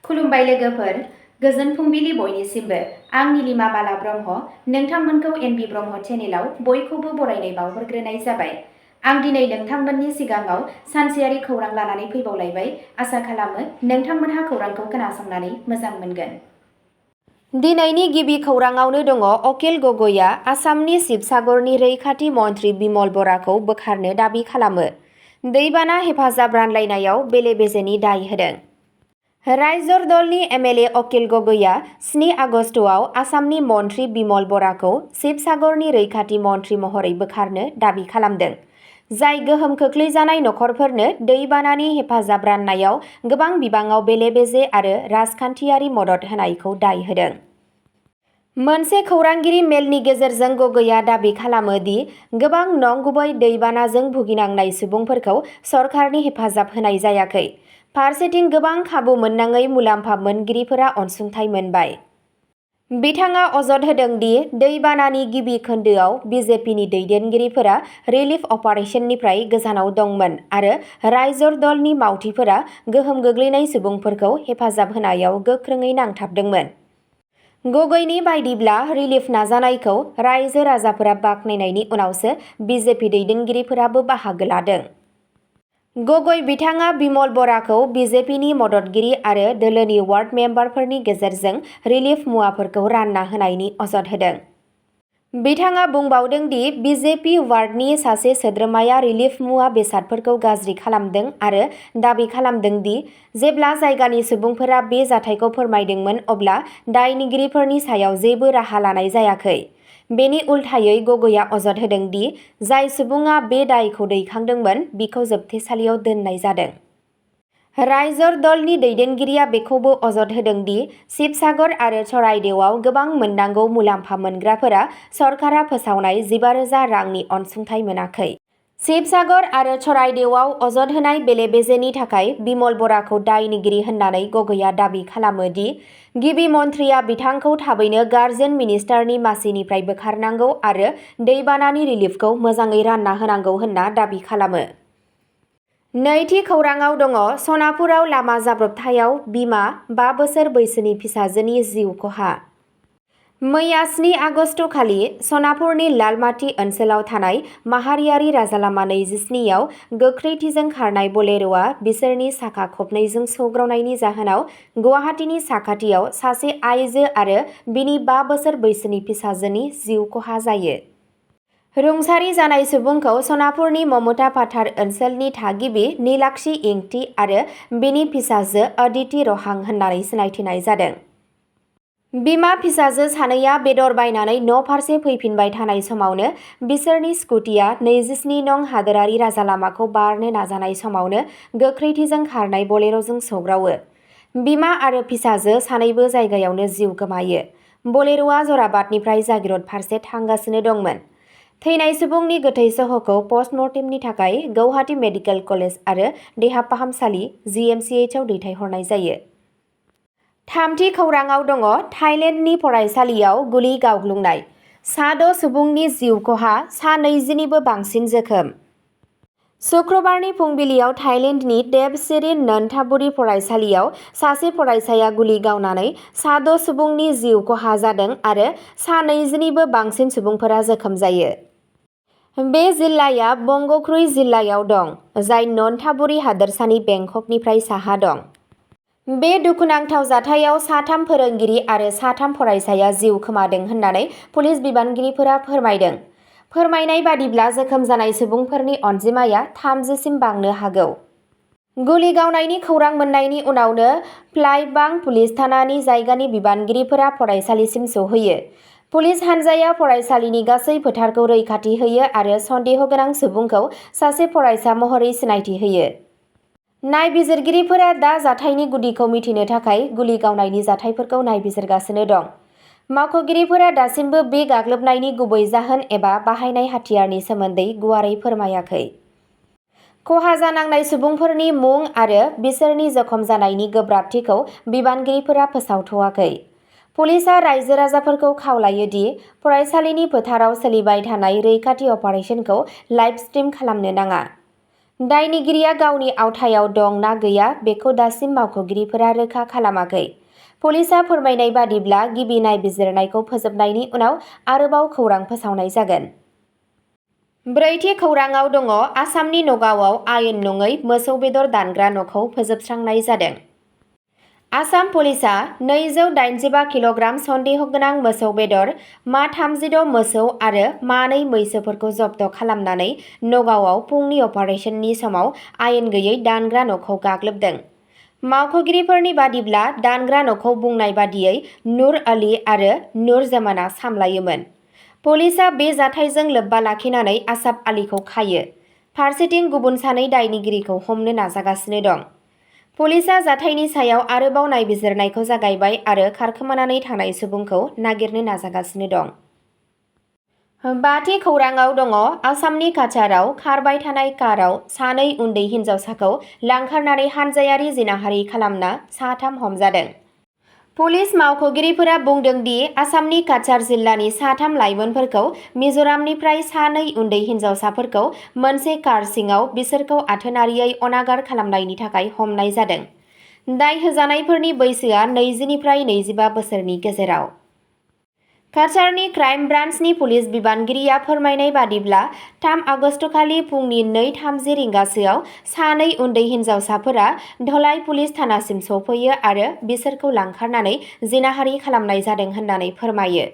खुलुमबाय लोगोफोर, गोजोन फुंबिलि बयनिसिमबो। आं नीलिमा बाला ब्रह्म, नोंथांमोनखौ एनबि ब्रह्म चेनेलाव बयखौबो बरायनाय बावहरग्रोनाय जाबाय। आं दिनै नोंथांमोननि सिगाङाव सानसेयारि खौरां लानानै फैबावलायबाय। आसा खालामो नोंथांमोनहा खौरांखौ खोनासंनानै मोजां मोनगोन। दिनैनि गिबि खौराङावनो दङ अकिल गगैआ आसामनि शिबसागरनि रैखाथि मन्थ्रि बिमल बराखौ बोखारनो दाबि खालामो। दैबाना हेफाजाब रानलायनायाव बेले-बेजेनि दाय होदों। रायजोर दलनि एमएलए अकिल गगैआ 7 आगस्टआव आसामनि मन्थ्रि बिमल बराखौ शिबसागरनि रैखाथि मन्थ्रि महरै बोखारनो दाबि खालामदों, जाय गोहोम खोख्लैजानाय नखरफोरनो दैबानानि हेफाजाब राननायाव गोबां बिबाङाव बेले-बेजे आरो राजखान्थियारि मदद होनायखौ दाय होदों। मोनसे खौरांगिरि मेलनि गेजेरजों गगैआ दाबि खालामो दि गोबां नंगुबै दैबानाजों भुगिनांनाय सुबुंफोरखौ सरकारनि हेफाजाब होनाय जायाखै। फारसेथिं गोबां खाबु मोननाङै मुलाम्फा मोनगिरिफोरा अनसुंथाइ मोनबाय। बिथाङा अजद होदों दि दैबानानि गिबि खोन्दोआव बिजेपिनि दैदेनगिरिफोरा रिलिफ अपारेशननिफ्राय गोजानाव दंमोन आरो रायजोर दलनि मावथिफोरा गोहोम गोग्लैनाय सुबुंफोरखौ हेफाजाब होनायाव गोख्रोङै नांथाबदोंमोन। गगैनि बायदिब्ला रिलिफ नाजानायखौ रायजो राजाफोरा बाख्नायनायनि उनावसो बिजेपि दैदेनगिरिफोराबो बाहागो लादों। गगै बिथाङा बिमल बराखौ बिजेपिनि मददगिरि आरो दोलोनि वार्ड मेम्बारफोरनि गेजेरजों रिलिफ मुवाफोरखौ रानना होनायनि अजद होदों। बिथाङा बुंबावदों दि बिजेपि वार्डनि सासे सोद्रोमाया रिलिफ मुवा बेसादफोरखौ गाज्रि खालामदों आरो दाबि खालामदों दि जेब्ला जायगानि सुबुंफोरा बे जाथायखौ फोरमायदोंमोन अब्ला दायनिगिरिफोरनि सायाव जेबो राहा लानाय जायाखै। बेनि उल्थायै गगैआ अजद होदों दि जाय सुबुङा बे दायखौ दैखांदोंमोन बिखौ जोबथेसालियाव दोननाय जादों। रायजोर दलनि दैदेनगिरिया बेखौबो अजद होदों दि शिबसागर आरो चराइदेवआव गोबां मोननांगौ मुलाम्फा मोनग्राफोरा सरकारा फोसावनाय 15,000 रांनि अनसुंथाइ मोनाखै। शिबसागर आरो चराइदेवआव अजद होनाय बेले-बेजेनि थाखाय बिमल बराखौ दायनिगिरि होननानै गगैआ दाबि खालामो दि गिबि मन्थ्रिया बिथांखौ थाबैनो गार्जेन मिनिस्टारनि मासिनिफ्राय बोखारनांगौ आरो दैबानानि रिलिफखौ मोजाङै रानना होनांगौ होनना दाबि खालामो। नैथि खौराङाव दङ सनापुराव लामा जाब्रबथायाव बिमा 5 बोसोर बैसोनि फिसाजोनि जिउ खहा। मैया 7 आगस्टखालि सनापुरनि लालमाटि ओनसोलाव थानाय माहारियारि राजालामा 27 आव गोख्रैथिजों खारनाय बलेर'आ बिसोरनि साखा खबनैजों सौग्रावनायनि जाहोनाव गुवाहाटीनि साखाथियाव सासे आइजो आरो बिनि 5 बोसोर बैसोनि फिसाजोनि जिउ खहा जायो। रुंसारि जानाय सुबुंखौ सनापुरनि ममता पाठार ओनसोलनि थागिबि नीलाक्षी इंटी आरो बिनि फिसाजो अदिति रहां होननानै सिनायथिनाय जादों। बिमा फिसाजो सानैया बेदर बायनानै न' फारसे फैफिनबाय थानाय समावनो बिसोरनि स्कुटिया 27 नं हादोरारि राजालामाखौ बारनो नाजानाय समावनो गोख्रैथिजों खारनाय बलेर'जों सौग्रावो। बिमा आरो फिसाजो सानैबो जायगायावनो जिउ गोमायो। बलेर'आ जराबादनिफ्राय जागिरद फारसे थांगासिनो दंमोन। थैनाय सुबुंनि गोथै सह'खौ पस्टमर्टेमनि थाखाय गौहाटी मेडिकेल कलेज आरो देहा फाहामसालि GMCHआव दैथायहरनाय जायो। थामथि खौराङाव दङ थाइलेन्डनि फरायसालियाव गुलि गावग्लुंनाय, सा 6 सुबुंनि जिउ खहा, सा 20निबो बांसिन जोखोम। शुक्रबारनि फुंबिलियाव थाइलेन्डनि देबसिरिन नोनथाबुरि फरायसालियाव सासे फरायसाया गुलि गावनानै सा 6 सुबुंनि जिउ खहा जादों आरो सा 20निबो बांसिन सुबुंफोरा जोखोम जायो। बे जिल्लाया बंग'ख्रुइ जिल्लायाव दं, जाय नोनथाबुरि हादोरसानि बेंककनिफ्राय साहा दं। बे दुखुनांथाव जाथायाव सा 3 फोरोंगिरि आरो सा 3 फरायसाया जिउ खोमादों होननानै पुलिस बिबानगिरिफोरा फोरमायदों। फोरमायनाय बादिब्ला जोखोम जानाय सुबुंफोरनि अनजिमाया 30 सिम बांनो हागौ। गुलि गावनायनि खौरां मोननायनि उनावनो प्लाइबां पुलिस थानानि जायगानि बिबानगिरिफोरा फरायसालिसिम सौहैयो। पुलिस हानजाया फरायसालिनि गासै फोथारखौ रैखाथि होयो आरो सन्देह गोनां सुबुंखौ सासे फरायसा महरै सिनायथि होयो। नायबिजिरगिरिफोरा दा जाथायनि गुदिखौ मिथिनो थाखाय गुलि गावनायनि जाथायफोरखौ नायबिजिरगासिनो दं। मावख'गिरिफोरा दासिमबो बे गाग्लोबनायनि गुबै जाहोन एबा बाहायनाय हाथियारनि सोमोन्दै गुवारै फोरमायाखै। खहा जानांनाय सुबुंफोरनि मुं आरो बिसोरनि जखम जानायनि गोब्राबथिखौ बिबानगिरिफोरा फोसावथ'वाखै। पुलिसआ रायजो राजाफोरखौ खावलायो दि फरायसालिनि फोथाराव सोलिबाय थानाय रैखाथि अपारेशनखौ लाइभ स्ट्रिम खालामनो नाङा। दायनिगिरिया गावनि आवथायाव दं ना गैया बेखौ दासिम मावख'गिरिफोरा रोखा खालामाखै। पुलिसआ फोरमायनाय बादिब्ला गिबि नायबिजिरनायखौ फोजोबनायनि उनाव आरोबाव खौरां फोसावनाय जागोन। ब्रैथि खौराङाव दङ आसामनि नगावआव आयेन नङै मोसौ बेदर दानग्रा न'खौ फोजोबस्रांनाय जादों। आसाम पुलिसआ 285 किल'ग्राम सन्देहगोनां मोसौ बेदर, मा 36 मोसौ आरो मानै मैसोफोरखौ जब्द खालामनानै नगावआव फुंनि अपारेशननि समाव आयेन गैयै दानग्रा न'खौ गाग्लोबदों। मावख'गिरिफोरनि बादिब्ला दानग्रा न'खौ बुंनाय बादियै नुर आली आरो नुर जमाना सामलायोमोन। पुलिसआ बे जाथायजों लोब्बा लाखिनानै आसाफ आलीखौ खायो। फारसेथिं गुबुन सानै दायनिगिरिखौ हमनो नाजागासिनो दं। पुलिसआ जाथायनि सायाव आरोबाव नायबिजिरनायखौ जागायबाय आरो खारखोमानानै थानाय सुबुंखौ नागिरनो नाजागासिनो दं। बाथि खौराङाव दङ आसामनि काछाराव खारबाय थानाय काराव सानै उन्दै हिन्जावसाखौ लांखारनानै हानजायारि जिनाहारि खालामना साथाम हमजादों। पुलिस मावख'गिरिफोरा बुंदों दि आसामनि काछार जिल्लानि साथाम लाइमोनफोरखौ मिज'रामनिफ्राय सानै उन्दै हिन्जावसाफोरखौ मोनसे कार सिङाव बिसोरखौ आथोनारियै अनागार खालामनायनि थाखाय हमनाय जादों। दाय होजानायफोरनि बैसोआ 20 निफ्राय 25 बोसोरनि गेजेराव। काछारनि क्राइम ब्रान्चनि पुलिस बिबानगिरिया फोरमायनाय बादिब्ला 3 आगस्तखालि फुंनि 2:30 रिंगासोआव सानै उन्दै हिन्जावसाफोरा धलाई पुलिस थानासिम सौफैयो आरो बिसोरखौ लांखारनानै जिनाहारि खालामनाय जादों होननानै फोरमायो।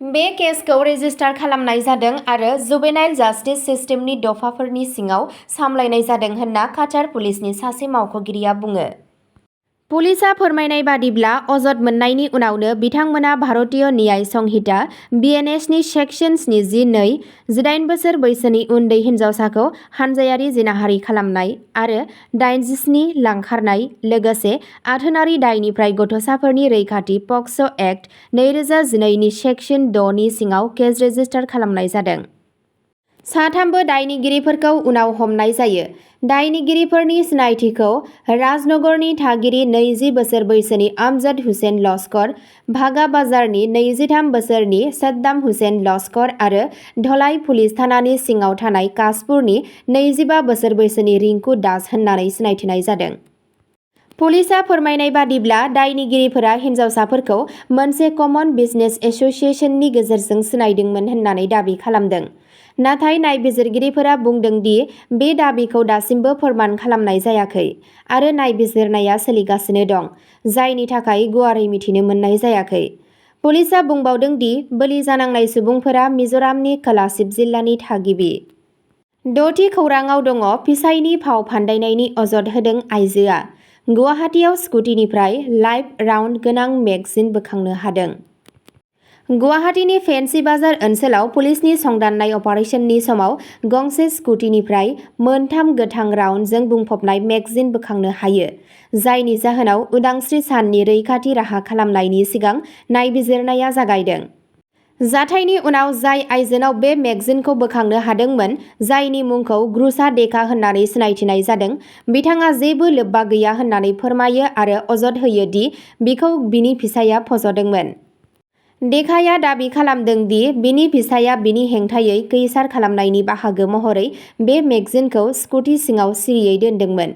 बे केसखौ रेजिस्टार खालामनाय जादों आरो जुवेनाइल जास्टिस सिस्टेमनि दफाफोरनि सिङाव सामलायनाय जादों होनना काछार पुलिसनि सासे मावख'गिरिया बुङो। पुलिसआ फोरमायनाय बादिब्ला अजद मोननायनि उनावनो बिथांमोना भारतीय न्याय संहिता BNSनि सेक्सन 72 18 बोसोर बैसोनि उन्दै हिन्जावसाखौ हानजायारि जिनाहारि खालामनाय आरो 87 लांखारनाय लोगोसे आथोनारि दायनिफ्राय गथ'साफोरनि रैखाथि पक्स' एक्ट 2012 नि सेक्सन 6 नि सिङाव केस रेजिस्टार खालामनाय जादों। साथामबो दायनिगिरिफोरखौ उनाव हमनाय जायो। दायनिगिरिफोरनि सिनायथिखौ राजनगरनि थागिरि 20 बोसोर बैसोनि अमजद हुसैन लस्कर, भागा बाजारनि 23 बोसोरनि सद्दाम हुसैन लस्कर आरो धलाई पुलिस थानानि सिङाव थानाय कासपुरनि 25 बोसोर बैसोनि रिंकु दास होननानै सिनायथिनाय जादों। पुलिसआ फोरमायनाय बादिब्ला दायनिगिरिफोरा हिन्जावसाफोरखौ मोनसे कमन बिजनेस एस'सिएशननि गेजेरजों सिनायदोंमोन होननानै दाबि खालामदों। नाथाय नायबिजिरगिरिफोरा बुंदों दि बे दाबिखौ दासिमबो फोरमान खालामनाय जायाखै आरो नायबिजिरनाया सोलिगासिनो दं, जायनि थाखाय गुवारै मिथिनो मोननाय जायाखै। पुलिसआ बुंबावदों दि बोलि जानांनाय सुबुंफोरा मिज'रामनि कोलासिब जिल्लानि थागिबि। द'थि खौराङाव दङ फिसायनि फाव फान्दायनायनि अजद होदों आइजोआ। गुवाहाटीआव स्कुटिनिफ्राय लाइभ राउन्ड गोनां मेगजिन बोखांनो हादों। गुवाहाटीनि फेन्सि बाजार ओनसोलाव पुलिसनि संदाननाय अपारेशननि समाव गंसे स्कुटिनिफ्राय 3 गोथां राउन्डजों बुंफबनाय मेगजिन बोखांनो हायो, जायनि जाहोनाव उदांस्रि साननि रैखाथि राहा खालामनायनि सिगां नायबिजिरनाया जागायदों। जाथायनि उनाव जाय आइजोनाव बे मेगजिनखौ बोखांनो हादोंमोन, जायनि मुंखौ ग्रुसा डेका होननानै सिनायथिनाय जादों, बिथाङा जेबो लोब्बा गैया होननानै फोरमायो आरो अजद होयो दि बिखौ बिनि फिसायआ फज'दोंमोन। डेकाया दाबि खालामदों दि बिनि फिसायआ बिनि हेंथायै कैसार खालामनायनि बाहागो महरै बे मेगजिनखौ स्कुटि सिङाव सिरियै दोनदोंमोन।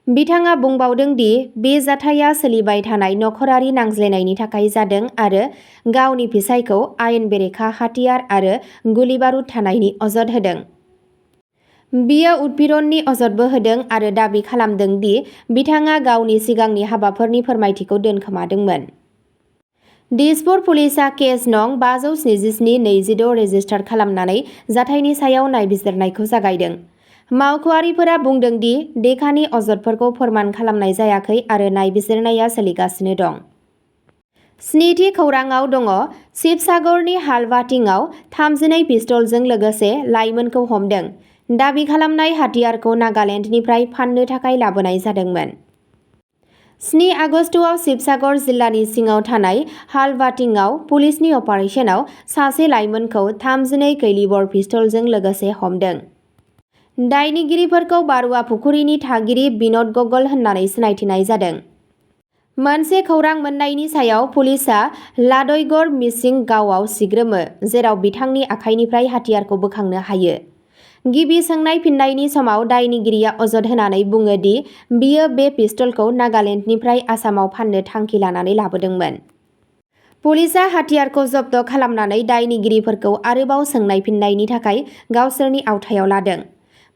बिथाङा बुंबावदों दि बे जाथाया सोलिबाय थानाय नखरारि नांज्लायनायनि थाखाय जादों आरो गावनि फिसायखौ आयेन बेरेखा हाथियार आरो गुलि बारुद थानायनि अजद होदों। बियो उत्पीड़ननि अजदबो होदों आरो दाबि खालामदों दि बिथाङा गावनि सिगांनि हाबाफोरनि फोरमायथिखौ दोनखोमादोंमोन। दिसपुर पुलिसआ केस नं 577/26 रेजिस्टार खालामनानै जाथायनि सायाव नायबिजिरनायखौ जागायदों। मावख'आरिफोरा बुंदों दि डेकानि अजदफोरखौ फोरमान खालामनाय जायाखै आरो नायबिजिरनाया सोलिगासिनो दं। 7थि खौराङाव दङ शिबसागरनि हालवाटिंआव 32 पिस्तलजों लोगोसे लाइमोनखौ हमदों। दाबि खालामनाय हाथियारखौ नागालेन्डनिफ्राय फाननो थाखाय लाबोनाय जादोंमोन। 7 आगस्तआव शिबसागर जिल्लानि सिङाव थानाय हालवाटिंआव पुलिसनि अपारेशनाव सासे लाइमोनखौ 32 कैलिबर पिस्तलजों लोगोसे हमदों। दायनिगिरिफोरखौ बारुआ पुखुरिनि थागिरि बिन'द गगल होननानै सिनायथिनाय जादों। मोनसे खौरां मोननायनि सायाव पुलिसआ लाडयगड़ मिसिं गावआव सिग्रोमो, जेराव बिथांनि आखाइनिफ्राय हाथियारखौ बोखांनो हायो। गिबि सोंनाय फिननायनि समाव दायनिगिरिया अजद होनानै बुङो दि बियो बे पिस्तलखौ नागालेन्डनिफ्राय आसामाव फाननो थांखि लानानै लाबोदोंमोन। पुलिसआ हाथियारखौ जब्द खालामनानै दायनिगिरिफोरखौ आरोबाव सोंनाय फिननायनि थाखाय गावसोरनि आवथायाव लादों।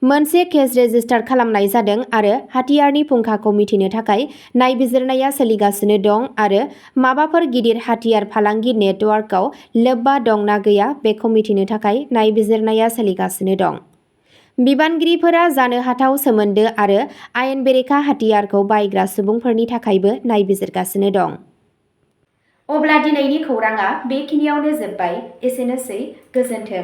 मोनसे केस रेजिस्टार खालामनाय जादों आरो हाथियारनि फुंखाखौ मिथिनो थाखाय नायबिजिरनाया सोलिगासिनो दं आरो माबाफोर गिदिर हाथियार फालांगि नेटवर्कआव लोब्बा दं ना गैया बेखौ मिथिनो थाखाय नायबिजिरनाया सोलिगासिनो दं। बिबानगिरिफोरा जानो हाथाव सोमोन्दो आरो आयेन बेरेखा हाथियारखौ बायग्रा सुबुंफोरनि थाखायबो नायबिजिरगासिनो दं। अब्ला दिनैनि खौरांआ बेखिनियावनो जोब्बाय। एसेनोसै, गोजोन्थों।